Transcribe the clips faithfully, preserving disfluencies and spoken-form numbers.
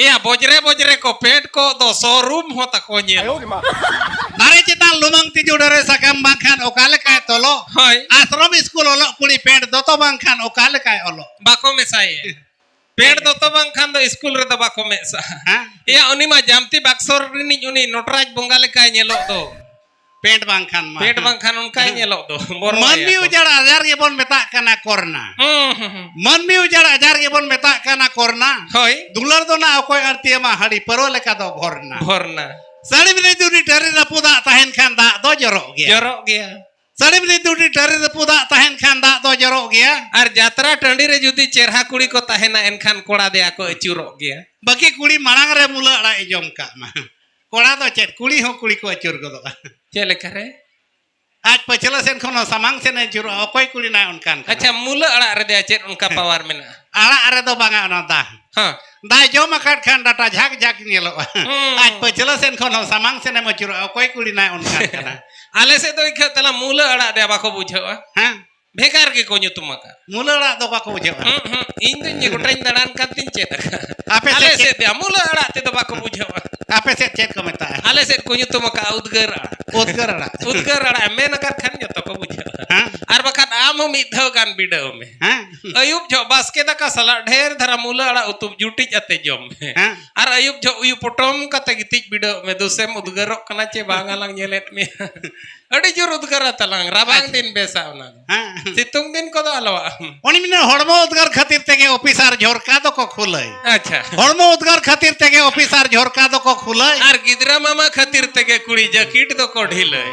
ᱮᱭᱟ, ᱵᱚᱡᱽᱨᱮ ᱵᱚᱡᱽᱨᱮ ᱠᱚ ᱯᱮᱱᱴ ᱠᱚ ᱫᱚ ᱥᱳᱨᱩᱢ ᱦᱚᱸ ᱛᱟᱠᱚ ᱧᱮᱞ᱾ ᱫᱟᱨᱮ ᱪᱮᱛᱟᱱ ᱞᱩᱢᱟᱹᱝ ᱛᱤᱡᱩ ᱰᱟᱹᱨᱮ ᱥᱟᱠᱟᱢ ᱵᱟᱝᱠᱷᱟᱱ ᱚᱠᱟ ᱞᱮᱠᱟᱭ ᱛᱚᱞᱚᱜ? ᱦᱳᱭ᱾ ᱟᱥᱨᱚᱢ ᱥᱠᱩᱞ ᱚᱞᱚᱜ ᱠᱩᱲᱤ ᱯᱮᱱᱴ ᱫᱚᱛᱚ ᱵᱟᱝᱠᱷᱟᱱ ᱚᱠᱟ ᱞᱮᱠᱟᱭ ᱚᱞᱚᱜ? ᱵᱟᱠᱚ ᱢᱮᱥᱟᱭᱮ᱾ ᱯᱮᱱᱴ ᱫᱚᱛᱚ ᱵᱟᱝᱠᱷᱟᱱ ᱫᱚ ᱥᱠᱩᱞ ᱨᱮᱫᱚ ᱵᱟᱠᱚ ᱢᱮᱥᱟ᱾ ᱦᱮᱸ? ᱮᱭᱟ, ᱩᱱᱤ ᱢᱟ ᱡᱟᱢᱛᱤ ᱵᱟᱠᱥᱚ ᱨᱤᱱᱤᱡ ᱩᱱᱤ ᱱᱚᱴᱨᱟᱡᱽ ᱵᱚᱸᱜᱟ ᱞᱮᱠᱟᱭ ᱧᱮᱞᱚᱜ ᱫᱚ᱾ ᱯᱮᱱᱴ ᱵᱟᱝᱠᱷᱟᱱ ᱢᱟ᱾ ᱯᱮᱱᱴ ᱵᱟᱝᱠᱷᱟᱱ ᱚᱱᱠᱟᱭ ᱧᱮᱞᱚᱜ ᱫᱚ᱾ ᱵᱚᱨᱢᱟᱭᱟ ᱢᱟᱹᱱᱢᱤ ᱠᱚ᱾ ᱩᱡᱟᱲ ᱟᱡᱟᱨ ᱜᱮᱵᱚᱱ ᱢᱮᱛᱟᱜ ᱠᱟᱱᱟ ᱠᱚᱨᱱᱟ᱾ ᱦᱩᱸ, ᱦᱩᱸ, ᱦᱩᱸ᱾ ᱢᱟᱹᱱᱢᱤ ᱩᱡᱟᱲ ᱟᱡᱟᱨ ᱜᱮᱵᱚᱱ ᱢᱮᱛᱟᱜ ᱠᱟᱱᱟ ᱠᱚᱨᱱᱟ᱾ ᱦᱳᱭ᱾ ᱫᱩᱞᱟᱹᱲ ᱫᱚ ᱱᱟ ᱚᱠᱚᱭ ᱟᱨᱛᱤᱭᱟᱢᱟ ᱦᱟᱹᱲᱤ ᱯᱟᱹᱨᱣᱟᱹ ᱞᱮᱠᱟ ᱫᱚ ᱵᱷᱚᱨᱱᱟ᱾ ᱵᱷᱚᱨᱱᱟ᱾ ᱥᱟᱹᱲᱤᱢ ᱨᱮ ᱡᱩᱫᱤ ᱴᱟᱹᱨᱤ ᱨᱟᱹᱯᱩᱫᱟᱜ ᱛᱟᱦᱮᱱ ᱠᱷᱟᱱ ᱫᱟᱜ ᱫᱚ ᱡᱚᱨᱚᱜ ᱜᱮᱭᱟ᱾ ᱡᱚᱨᱚᱜ ᱜᱮᱭᱟ᱾ ᱥᱟᱹᱲᱤᱢ ᱨᱮ ᱡᱩᱫᱤ ᱴᱟᱹᱨᱤ ᱨᱟᱹᱯᱩᱫᱟᱜ ᱛᱟᱦᱮᱱ ᱠᱷᱟᱱ ᱫᱟᱜ ᱫᱚ ᱡᱚᱨᱚᱜ ᱜᱮᱭᱟ᱾ ᱟᱨ ᱡᱟᱛᱨᱟ ᱴᱟᱺᱰᱤ ᱨᱮ ᱡᱩᱫᱤ ᱪᱮᱨᱦᱟ ᱠᱩᱲᱤ ᱠᱚ ᱛᱟᱦᱮᱱᱟ, ᱮᱱᱠᱷᱟᱱ ᱠᱚᱲᱟ ᱫᱮᱭᱟ ᱠᱚ ᱟᱹᱪᱩᱨᱚᱜ ᱜᱮᱭᱟ᱾ ᱵᱟᱹᱠᱤ ᱠᱩᱲᱤ ᱢᱟᱲᱟᱝ ᱨᱮ ᱢᱩᱞᱟᱹ ᱟᱲᱟᱜ ᱮ ᱡᱚᱢ ᱠᱟᱜ ᱢᱟ᱾ ᱠᱚᱲᱟ ᱫᱚ ᱪᱮᱫ, ᱠᱩᱲᱤ ᱦᱚᱸ ᱠᱩᱲᱤ ᱠᱚ ᱟᱹᱪᱩᱨ ᱜᱚᱫᱚᱜᱼᱟ᱾ ᱪᱮᱫ ᱞᱮᱠᱟ ᱨᱮ? ᱟᱡ ᱯᱟᱹᱪᱷᱞᱟᱹ ᱥᱮᱱ ᱠᱷᱚᱱ ᱦᱚᱸ ᱥᱟᱢᱟᱝ ᱥᱮᱱ ᱮ ᱟᱹᱪᱩᱨᱚᱜᱼᱟ᱾ ᱚᱠᱚᱭ ᱠᱩᱲᱤ ᱱᱟᱭ ᱚᱱᱠᱟᱱ ᱠᱟᱱᱟ? ᱟᱪᱪᱷᱟ, ᱢᱩᱞᱟᱹ ᱟᱲᱟᱜ ᱨᱮ ᱫᱮᱭᱟ ᱪᱮᱫ ᱚᱱᱠᱟ ᱯᱟᱣᱟᱨ ᱢᱮᱱᱟᱜᱼᱟ? ᱟᱲᱟᱜ ᱨᱮᱫᱚ ᱵᱟᱝᱟ, ᱚᱱᱟ ᱫᱟ᱾ ᱦᱮᱸ᱾ ᱫᱟᱭ ᱡᱚᱢ ᱟᱠᱟᱫ ᱠᱷᱟᱱ ᱰᱟᱴᱟ ᱡᱷᱟᱠ ᱡᱷᱟᱠ ᱧᱮᱞᱚᱜᱼᱟ᱾ ᱦᱩᱸ᱾ ᱟᱡ ᱯᱟᱹᱪᱷᱞᱟᱹ ᱥᱮᱱ ᱠᱷᱚᱱ ᱦᱚᱸ ᱥᱟᱢᱟᱝ ᱥᱮᱱ ᱮᱢ ᱟᱹᱪᱩᱨᱚᱜᱼᱟ᱾ ᱚᱠᱚᱭ ᱠᱩᱲᱤ ᱱᱟᱭ ᱚᱱᱠᱟᱱ ᱠᱟᱱᱟ? ᱟᱞᱮ ᱥᱮᱫ ᱫᱚ ᱤᱠᱷᱟᱹ ᱛᱟᱞᱟ ᱢᱩᱞᱟᱹ ᱟᱲᱟᱜ ᱫᱮᱭᱟ ᱵᱟᱠᱚ ᱵᱩᱡᱷᱟᱹᱣᱟ᱾ ᱦᱮᱸ᱾ ᱵᱷᱮᱜᱟᱨ ᱜᱮᱠᱚ ᱧᱩᱛᱩᱢ ᱟᱠᱟᱫ᱾ ᱢᱩᱞᱟᱹ ᱟᱲᱟᱜ ᱫᱚ ᱵᱟᱠᱚ ᱵᱩᱡᱷᱟᱹᱣᱟ᱾ ᱦᱩᱸ, ᱦᱩᱸ᱾ ᱤᱧ ᱫᱚᱧ ᱜᱚᱴᱟᱧ ᱫᱟᱬᱟᱱ ᱠᱟᱱ ᱛᱤᱧ ᱪᱮᱫ ᱟᱠᱟᱫ᱾ ᱟᱯᱮ ᱥᱮᱫ ᱟᱞᱮ ᱪᱮᱫ? ᱥᱮᱫ ᱫᱚ ᱢᱩᱞᱟᱹ ᱟᱲᱟᱜ ᱛᱮᱫᱚ ᱵᱟᱠᱚ ᱵᱩᱡᱷᱟᱹᱣᱟ᱾ ᱟᱯᱮ ᱥᱮᱫ ᱪᱮᱫ ᱠᱚ ᱢᱮᱛᱟᱜᱼᱟ? ᱟᱞᱮ ᱥᱮᱫ ᱠᱚ ᱧᱩᱛᱩᱢ ᱟᱠᱟᱫᱼᱟ ᱩᱫᱽᱜᱟᱹᱨ ᱟᱲᱟᱜ᱾ ᱩᱫᱽᱜᱟᱹᱨ ᱟᱲᱟᱜ᱾ ᱩᱫᱽᱜᱟᱹᱨ ᱟᱲᱟᱜ ᱮᱢ ᱢᱮᱱ ᱟᱠᱟᱫ ᱠᱷᱟᱱ ᱡᱚᱛᱚ ᱠᱚ ᱵᱩᱡᱷᱟᱹᱣᱟ᱾ ᱦᱮᱸ? ᱟᱨ ᱵᱟᱠᱷᱟᱱ ᱟᱢ ᱦᱚᱸ ᱢᱤᱫ ᱫᱷᱟᱣ ᱜᱟᱱ ᱵᱤᱰᱟᱹᱣ ᱢᱮ᱾ ᱦᱮᱸ? ᱟᱹᱭᱩᱵ ᱡᱚᱦᱚᱜ ᱵᱟᱥᱠᱮ ᱫᱟᱠᱟ ᱥᱟᱞᱟᱜ ᱰᱷᱮᱨ ᱫᱷᱟᱨᱟ ᱢᱩᱞᱟᱹ ᱟᱲᱟᱜ ᱩᱛᱩ ᱡᱩᱴᱤᱡ ᱟᱛᱮ ᱡᱚᱢ ᱢᱮ᱾ ᱦᱮᱸ? ᱟᱨ ᱟᱹᱭᱩᱵ ᱡᱚᱦᱚᱜ ᱩᱭᱩ ᱯᱚᱴᱚᱢ ᱠᱟᱛᱮ ᱜᱤᱛᱤᱡ ᱵᱤᱰᱟᱹᱣ ᱢᱮ, ᱫᱩᱥᱮᱢ ᱩᱫᱽᱜᱟᱹᱨᱚᱜ ᱠᱟᱱᱟ ᱪᱮ ᱵᱟᱝ ᱟᱞᱟᱝ ᱧᱮᱞᱮᱫ ᱢᱮᱭᱟ᱾ ᱟᱹᱰᱤ ᱡᱳᱨ ᱩᱫᱽᱜᱟᱹᱨᱟ ᱛᱟᱞᱟᱝ, ᱨᱟᱵᱟᱝ ᱟᱪᱪᱷᱟ᱾ ᱫᱤᱱ ᱵᱮᱥᱟ ᱚᱱᱟ ᱫᱚ᱾ ᱦᱮᱸ᱾ ᱥᱤᱛᱩᱝ ᱫᱤᱱ ᱠᱚᱫᱚ ᱟᱞᱚᱣᱟ᱾ ᱩᱱᱤ ᱢᱮᱱᱟ, ᱦᱚᱲᱢᱚ ᱩᱫᱽᱜᱟᱹᱨ ᱠᱷᱟᱹᱛᱤᱨ ᱛᱮᱜᱮ ᱚᱯᱷᱤᱥᱟᱨ ᱡᱷᱚᱨᱠᱟ ᱫᱚᱠᱚ ᱠᱷᱩᱞᱟᱹᱭ᱾ ᱟᱪᱪᱷᱟ᱾ ᱦᱚᱲᱢᱚ ᱩᱫᱽᱜᱟᱹᱨ ᱠᱷᱟᱹᱛᱤᱨ ᱛᱮᱜᱮ ᱚᱯᱷᱤᱥᱟᱨ ᱡᱷᱚᱨᱠᱟ ᱫᱚᱠᱚ ᱠᱷᱩᱞᱟᱹᱭ᱾ ᱟᱨ ᱜᱤᱫᱽᱨᱟᱹ ᱢᱟᱢᱟ ᱠᱷᱟᱹᱛᱤᱨ ᱛᱮᱜᱮ ᱠᱩᱲᱤ ᱡᱟᱹᱠᱤᱴ ᱫᱚᱠᱚ ᱰᱷᱤᱞᱟᱹᱭ᱾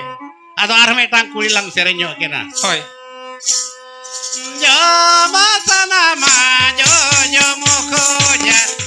ᱟᱫᱚ ᱟᱨ ᱢᱤᱫᱴᱟᱝ ᱠᱩᱲᱤ ᱞᱟᱝ ᱥᱮᱨᱮᱧ ᱧᱚᱜ ᱠᱤᱱᱟ᱾ ᱦᱳᱭ᱾ ᱡᱚᱢ ᱥᱟᱱᱟᱢᱟ ᱡᱚᱡᱚᱢ ᱠᱷᱚᱡᱟ᱾